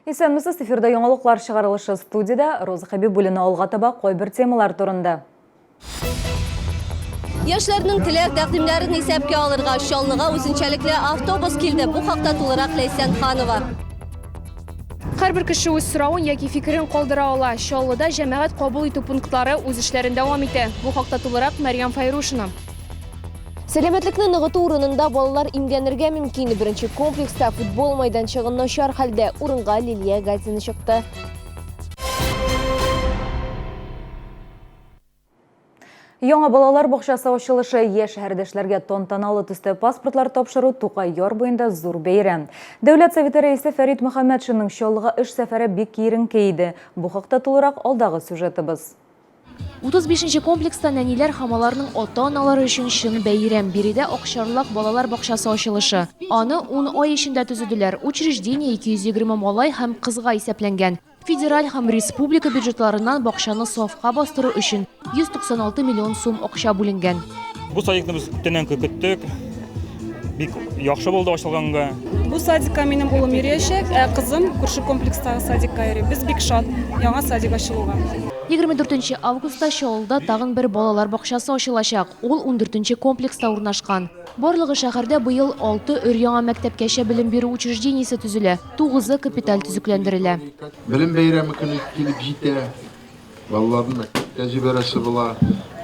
Исәнмесез, эфирда яңалыклар чыгарылышы, студиядә Роза Хәбибуллина. Алга таба кайбер темалар турында. Яшьләрнең теләк-тәкъдимнәрен исәпкә алырга Чаллыга үзенчәлекле автобус килде. Бу хакта тулырак Ләйсән Ханова. Һәрбер кеше үз соравын яки фикерен калдыра ала. Чаллыда җәмәгать кабул итү пунктлары үз эшләрен дәвам итә. Бу хакта тулырак Мәрьям Фәйрушина. Сәламәтлекне ныгыту урынында балалар имгәнергә мөмкин. Беренче комплекста футбол майданчыгы начар хәлдә. Урынга Лилия Гатина чыкты. Яңа балалар бакчасы ачылышы, яшь шәһәрдәшләргә тантаналы төстә паспортлар тапшыру, Тукай яр буенда зур бәйрәм. Дәүләт Советы рәисе Фәрит Мөхәммәтшинның Чаллыга эш сәфәре бик киеренке иде. Бу хакта тулырак алдагы сюжетыбыз. 35 нче комплекста нәниләр һәм аларның ата-аналары өчен чын бәйрәм. Биредә Акчарлак балалар бакчасы ачылышы. Аны ун ай эчендә төзеделәр. Учреждение 220 малай һәм кызга исәпләнгән. Федераль һәм республика бюджетларыннан бакчаны сафка бастыру өчен 196 миллион сум акча бүленгән. Бу садикны без күптәннән көттек. Бик яхшы булды ачылганга. Бу садикка минем улым йөриячәк, ә кызым күрше комплекстагы садикка йөри. Без бик шат яңа садик ачылуга. 24 августта Чаллыда тагын бер балалар бакчасы ачылачак. Ул ундүртенче комплекста урнашкан. Барлыгы шәһәрдә быел алты өр-яңа мәктәпкәчә белем бирү учреждениесе төзелә, тугызы капиталь төзекләндерелә. Белем бәйрәме көне килеп җитә. Балаларны мәктәпкә җибәрәсе була.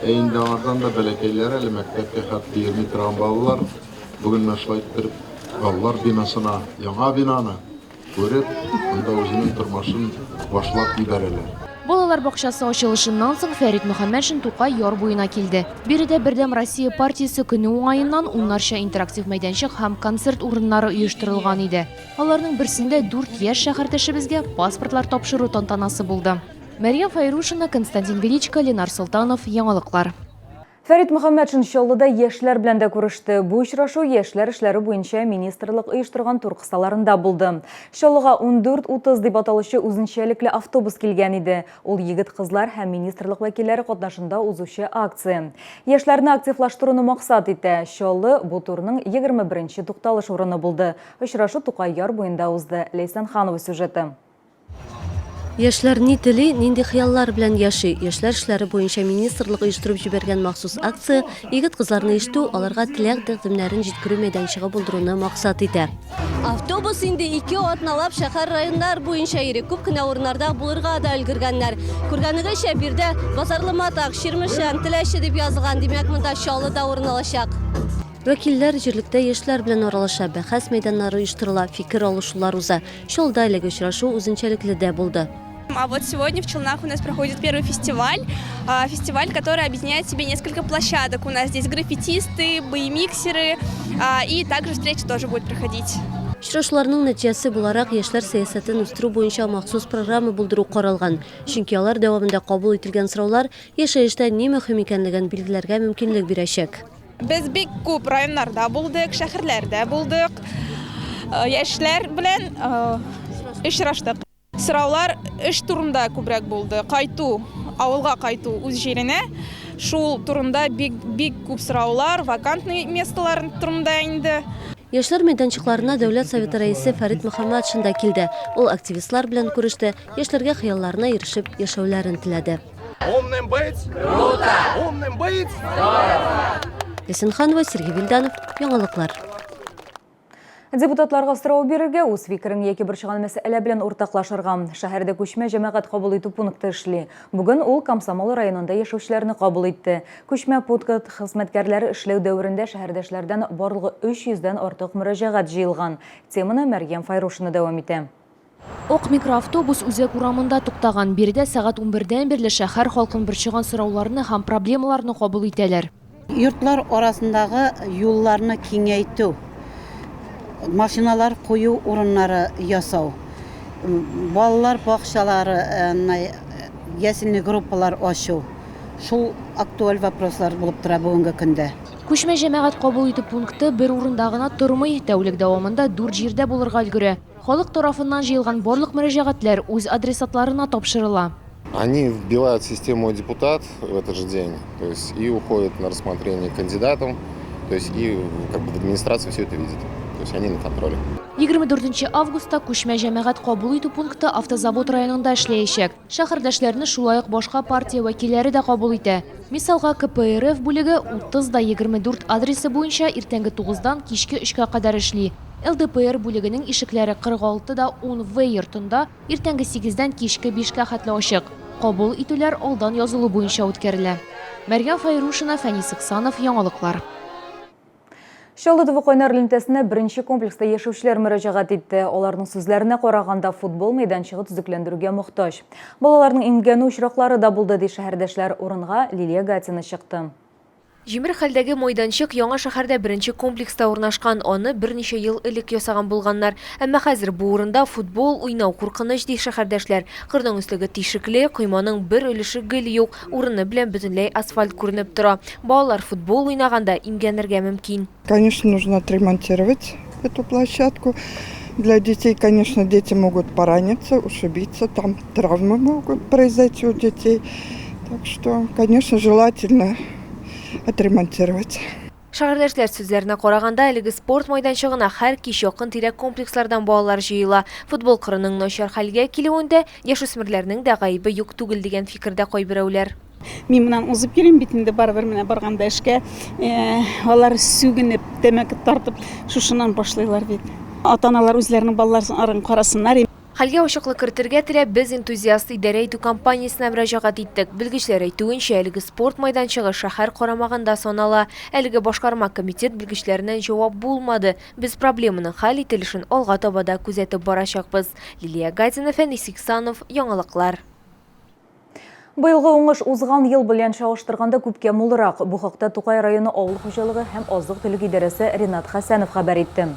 Ә инде аңардан да бәләкәйләр әле, мәктәпкә хәтле йөрми торган балалар. Бүген менә шулай иттереп балалар бинасына, яңа бинаны күреп, анда үзенең тормышын башлап җибәрәләр. Балалар бакчасы ачылышыннан соң Фәрит Мөхәммәтшин Тукай яр буена килде. Биредә Бердәм Россия партиясе көне уңаеннан уннарча интерактив мәйданчык һәм концерт урыннары оештырылган иде. Аларның берсендә дүрт яшь шәһәрдәшебезгә паспортлар тапшыру тантанасы булды. Мәрьям Фәйрушина, Константин Величко, Ленар Солтанов, Яңалыклар. Фәрит Мөхәммәтшин Чаллыда яшьләр белән дә күреште. Бу очрашу яшьләр эшләре буенча министрлык оештырган тур кысаларында булды. Чаллыга 14.30 дип аталучы үзенчәлекле автобус килгән иде. Ул егет-кызлар һәм министрлык вәкилләре катнашында узучы акция. Яшьләрне активлаштыруны максат итә. Чаллы бу турның 21 нче тукталыш урыны булды. Очрашу Тукай яр буенда узды. Ләйсән Ханова сюжеты. Яшьләр ни тели, нинди хыяллар белән яши? Яшьләр эшләре буенча министрлык оештырып җибәргән махсус акция егет-кызларны ишетү, аларга теләк-тәкъдимнәрен җиткерү мәйданчыгы булдыруны максат итә. Автобус инде ике атналап шәһәр-районнар буенча йөри. Күп кенә урыннарда булырга да өлгергәннәр. Күргәнегезчә, биредә Базарлы Матак, Чирмешән, Теләче дип язылган. Димәк, монда Чаллы да урын алачак. Вәкилләр җирлектә яшьләр белән аралаша, бәхәс мәйданнары оештырыла, фикер алышулар уза. Чаллыда әлеге очрашу үзенчәлекле дә булды. А вот сегодня в Челнах у нас проходит первый фестиваль, фестиваль, который объединяет в себе несколько площадок. У нас здесь граффитисты, боемиксеры, и также встреча тоже будет проходить. Очрашуларның нәтиҗәсе буларак, яшьләр сәясәтен үстерү буенча махсус программа булдыру каралган. Чөнки алар дәвамында кабул ителгән сораулар яшәештә ни мөһим икәнлеген билгеләргә мөмкинлек бирәчәк. Без бик күп районнарда булдык, шәһәрләрдә булдык. Яшьләр белән очраштык. Сораулар эш турында күбрәк булды. Кайту, авылга кайту үз җиренә. Шул турында бик бик күп сораулар, вакантный местолар турында инде. Яшьләр мәйданчыкларына Дәүләт Советы Рәисе Фәрит Мөхәммәтшин да килде. Ул активистлар белән күреште, яшьләргә хыялларына ирешеп яшәүләрен теләде. Умным быть круто! Умным быть здорово! Ләйсән Сергей Вильданов, Яңалыклар. Депутатларга сорау бирергә, үз фикерең яки борчыган мәсьәлә белән уртаклашырга. Шәһәрдә күчмә җәмәгать кабул итү пункты эшли. Бүген ул Комсомол районында яшәүчеләрне кабул итте. Күчмә пункт хезмәткәрләре эшләү дәверендә шәһәрдәшләрдән барлыгы 300 дән артык мөрәҗәгать җыелган. Теманы Мәрьям Файрушина дәвам итә. Ак микроавтобус үзәк урамында туктаган. Биредә сәгать унбердән бирле шәһәр халкын борчыган сорауларны һәм проблемаларны кабул итәләр. Йортлар арасындагы юлларны киңәйтү, машиналар кую урыннары ясау, балалар бакчалары, ясельный группалар ачу, шул актуаль вопрослар булып тора бүгенге көндә. Күчмә җәмәгать кабул итү пункты бер урында гына тормый, тәүлек дәвамында дүрт җирдә булырга өлгерә. Халык тарафыннан җыелган барлык мөрәҗәгатьләр үз адресатларына тапшырыла. Они вбивают в систему депутат в этот же день, то есть и уходят на рассмотрение кандидатам, то есть и как бы в администрации все это видит. То есть они на контроле. 24 нче августта күчмә җәмәгать кабул итү пункты Автозавод районында эшләячәк. Шәһәрдәшләрне шулай ук башка партия вәкилләре дә кабул итә. Мисалга, КПРФ бүлеге 30 да 24 адресы буенча иртәнге тугыздан кичке өчкә кадәр эшли. ЛДПР бүлегенең ишекләре 46 да 10 В йортында иртәнге сигездән кичке бишкә хәтле ачык. Кабул итүләр алдан язылу буенча үткәрелә. Мәрьям Фәйрушина, Фәнис Иксанов, Яңалыклар. Чаллы төбе кайнар элемтәсенә беренче комплекста яшәүчеләр мөрәҗәгать итте. Аларның сүзләренә караганда, футбол мәйданчыгы төзекләндерүгә мохтаҗ. Балаларның имгәнү очраклары да булды, ди шәһәрдәшләр. Урынга Лилия Гатина чыкты. Җимерек хәлдәге майданчык Яңа шәһәрдә беренче комплекста урнашкан. Аны берничә ел элек ясаган булганнар. Әмма хәзер бу урында футбол уйнау куркыныч, ди шәһәрдәшләр. Кырның өслеге тишекле, койманың бер өлеше гел юк, урыны белән бөтенләй асфальт күренеп тора. Балалар футбол уйнаганда имгәнергә мөмкин. Конечно, нужно отремонтировать эту площадку. Для детей, конечно, дети могут пораниться, ушибиться, там травмы могут произойти у детей. Так что, конечно, желательно отремонтировать. Шәһәрдәшләр сүзләренә караганда, әлеге спорт майданчыгына һәр кич якын-тирә комплекслардан балалар җыела. Футбол кырының начар хәлгә килүендә яшүсмерләрнең дә гаебе юк түгел дигән фикердә кайберәүләр. Мин моннан узып йөрим бит инде барыбер менә барганда эшкә. Э, алар сүгенеп, тәмәке тартып шушыннан башлыйлар бит. Ата-аналар үзләренең балаларын карасыннар. Хәлгә ачыклык кертергә теләп, без Энтузиаст идарә итү компаниясенә мөрәҗәгать иттек. Белгечләр әйтүенчә, әлеге спорт майданчыгы шәһәр карамагында санала. Әлеге башкарма комитет белгечләреннән җавап булмады. Без проблеманың хәл ителешен алга таба да күзәтеп барачакбыз. Лилия Гатина, Фәнис Иксанов, Яңалыклар. Быелгы уңыш узган ел белән чагыштырганда күпкә мулрак. Бу хакта Тукай районы авыл хуҗалыгы һәм азык-төлек идарәсе Ринат Хәсәнов хәбәр итте.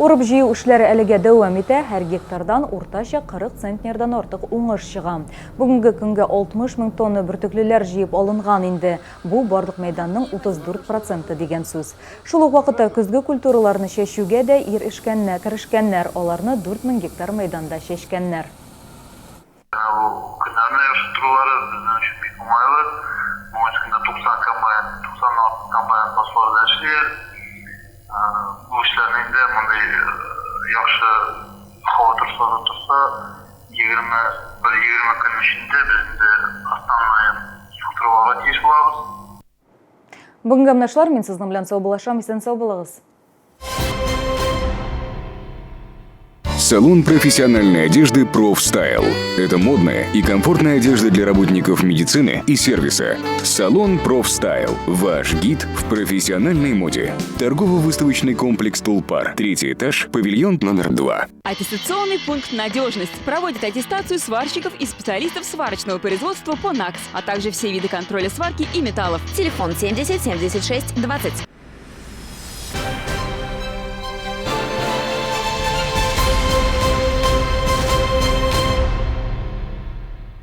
Урып-җыю эшләре әлегә дәвам итә, һәр гектардан уртача 40 центнердан артык уңыш чыга. Бүгенге көнгә 60 мең тонна бөртеклеләр җыеп алынган инде. Бу, барлык мәйданның 34 проценты дигән сүз. Шул ук вакытта көзге культураларны чәчүгә дә ир-эшкәннәр керешкәннәр, аларны 4000 гектар мәйданда чәчкәннәр. Менә бу көннәрне яхшы торулары безнең өчен бик уңайлы. Бүгенге көндә 90 комбайн, 90 артык комбайн басуларда эшлиләр. Бу эшләрне инде мондый яхшы һава торышлары торса, 21-20 көн эчендә без инде основной суктырып алырга тиеш булабыз. Бүгенгә менә шулар, мин сезнең белән саубуллашам, исән-сау булыгыз. Салон профессиональной одежды «Профстайл». Это модная и комфортная одежда для работников медицины и сервиса. Салон «Профстайл» – ваш гид в профессиональной моде. Торгово-выставочный комплекс «Тулпар». Третий этаж, павильон номер два. Аттестационный пункт «Надежность» проводит аттестацию сварщиков и специалистов сварочного производства по НАКС, а также все виды контроля сварки и металлов. Телефон 70 76 20.